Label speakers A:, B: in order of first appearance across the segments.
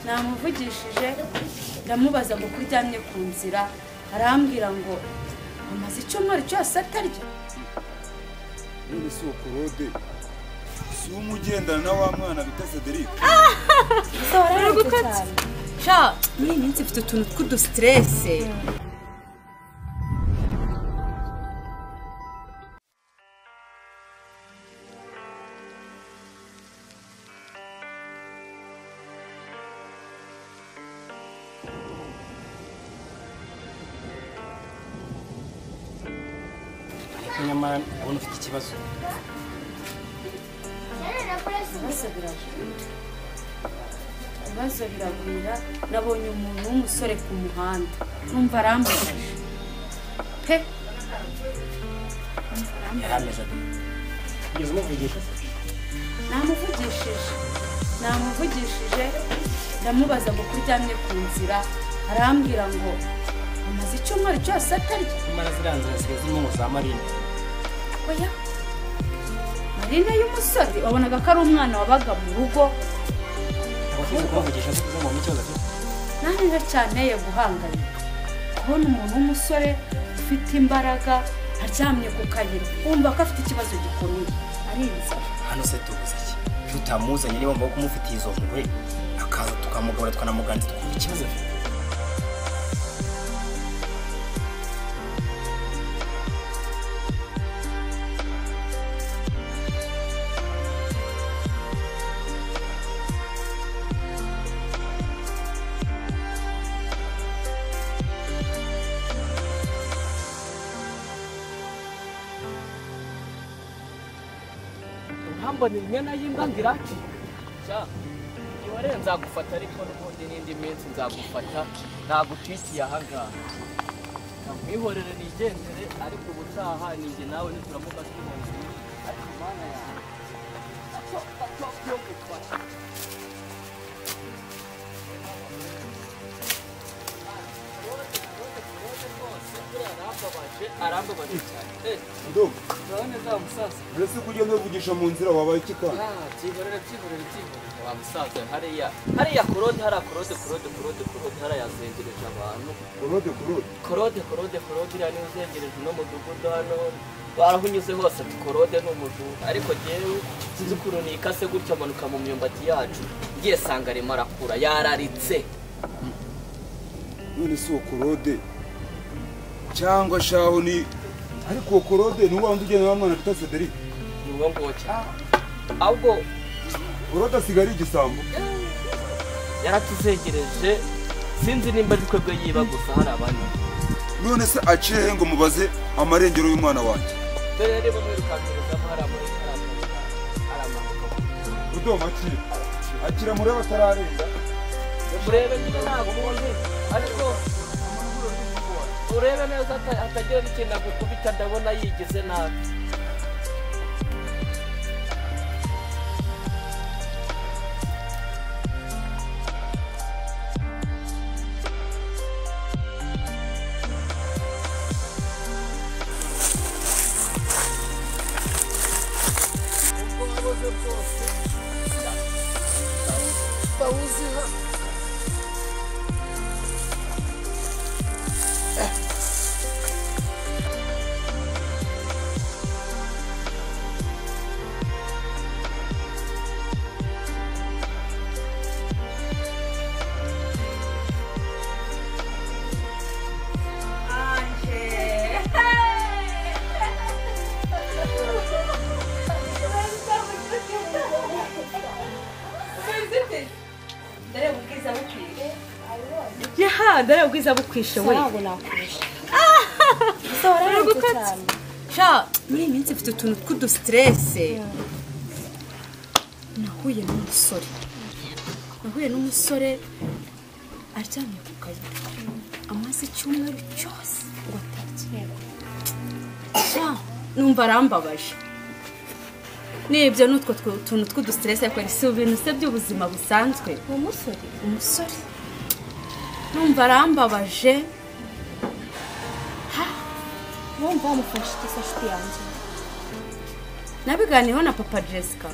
A: Namuvugishije ndamubaza ngo kuryamye ku nzira, arambwira ngo amaze icyumweru cyose atarya.
B: None si Claude, si umugendana na wa mwana bita Cedric?
A: Sha, muri iyi minsi mfite utuntu tw'udustresse.
C: Nyamara ndabona ufite ikibazo.
A: Ibibazo biragwira. Nabonye umuntu w'umusore ku muhanda numva arambabaje pe.
C: Yarameze ate? Ugeze umuvugisha se?
A: Namuvugishije ndamubaza ngo kuryamye ku nzira, arambwira ngo amaze icyumweru cyose atarya.
C: Nyamara ziriya nzira zisigaye zirimo ngo za Marine.
A: Oya, Marine y'umusore wabonaga ko ari umwana wabaga mu rugo.
C: Ntabwo kumuvugisha se kuko ngo ikibazo afite?
A: Nanjye cyanteye guhangayika kubona umuntu w'umusore ufite imbaraga aryamye ku kayira, wumva ko afite ikibazo gikomeye, ari inzara.
C: Hano se tubuze iki? Tutamuzanye niba mba kumufitiye izo mpuhwe akaza tukamugabura tukanamuganiriza tukumva ikibazo afite.
D: Mbona inyana y'imbwa ngiracika. Sha, iware nzagufata ariko n'ubundi n'indi minsi nzagufata, nagucikiye aha ngaha. Nkwihorere nigendere, ariko ubutaha ninjye nawe nituramuka tubonye. Ariko Mana yawe, ato yo gufata. Arambabaje cyane.
B: Ndogo.
D: Urabona za musaza.
B: Uretse kujya nkuvugisha mu nzira wabaye iki kandi?
D: Byihorere wa musaza, hariya Claude, hariya Claude hariya yazengereje abantu. Claude iriya niwe uzengereje uno mudugudu hano, barahunyuze hose ati Claude ni umujura. Ariko jyewe sinzi ukuntu nikase gutya amanuka mu myumbati yacu, ngiye sanga arimo arakura yararitse.
B: None si uwo Claude cyangwa shaho ni ariko uwo Claude ni wa wundi ugenda wa mwana bita Cedric?
D: Ni uwo nguwo cyane. Ahubwo
B: Claude asigaye ari igisambo.
D: Yaratuzengereje, sinzi nimba ari twebwe yiba gusa hari abandi.
B: None se aciye ngo mubaze amarengero y'umwana wanjye?
D: Dore rero mwirukankirizamo hari aramanuka.
B: Rudoma akira murebe atararenga.
D: Murebe nyine ntabwo muzi ariko urebe neza atagira n'ikintu agukubita, ndabona yigize nabi. Ubwo waboze bwose ndawuziha.
A: Yaha, ndare ubwiza bukwishe we.
E: Ntabwo nakurusha.
A: Sha, muri iyi minsi mfite utuntu tw'udustresse. Nahuye n'umusore aryamye ku kayira, amaze icyumweru cyose ngo atarya. Sha, numva arambabaje. Nibyo n'utwo tuntu tw'udustresse ariko si ibintu se by'ubuzima busanzwe. Umusore numva arambabaje.
E: Wumva wamufashe iki se nshuti yanjye?
A: Nabiganiyeho na papa Jessica,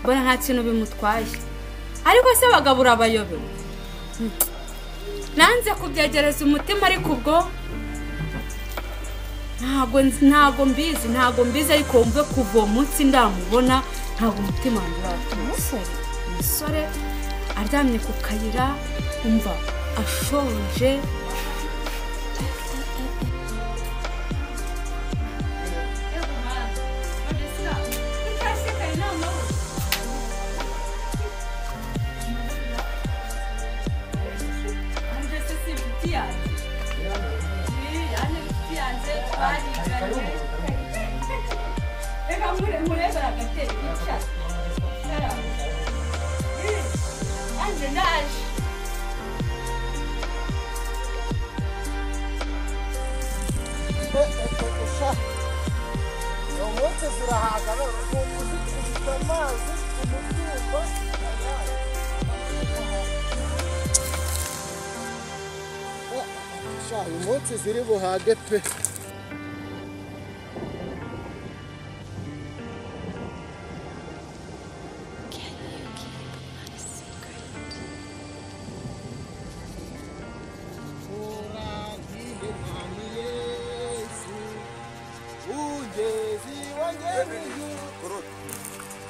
A: mbona nta kintu bimutwaye. Ariko se abagabo urabayobewe. Nanze kubyegereza umutima ariko ubwo ntabwo mbizi ariko wumve kuva uwo munsi ndamubona ntabwo umutima wanjye uratuza. Umusore aryamye ku kayira umva ashonje.
F: Uyu munsi ziri buhage pe.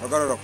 B: Hagarara.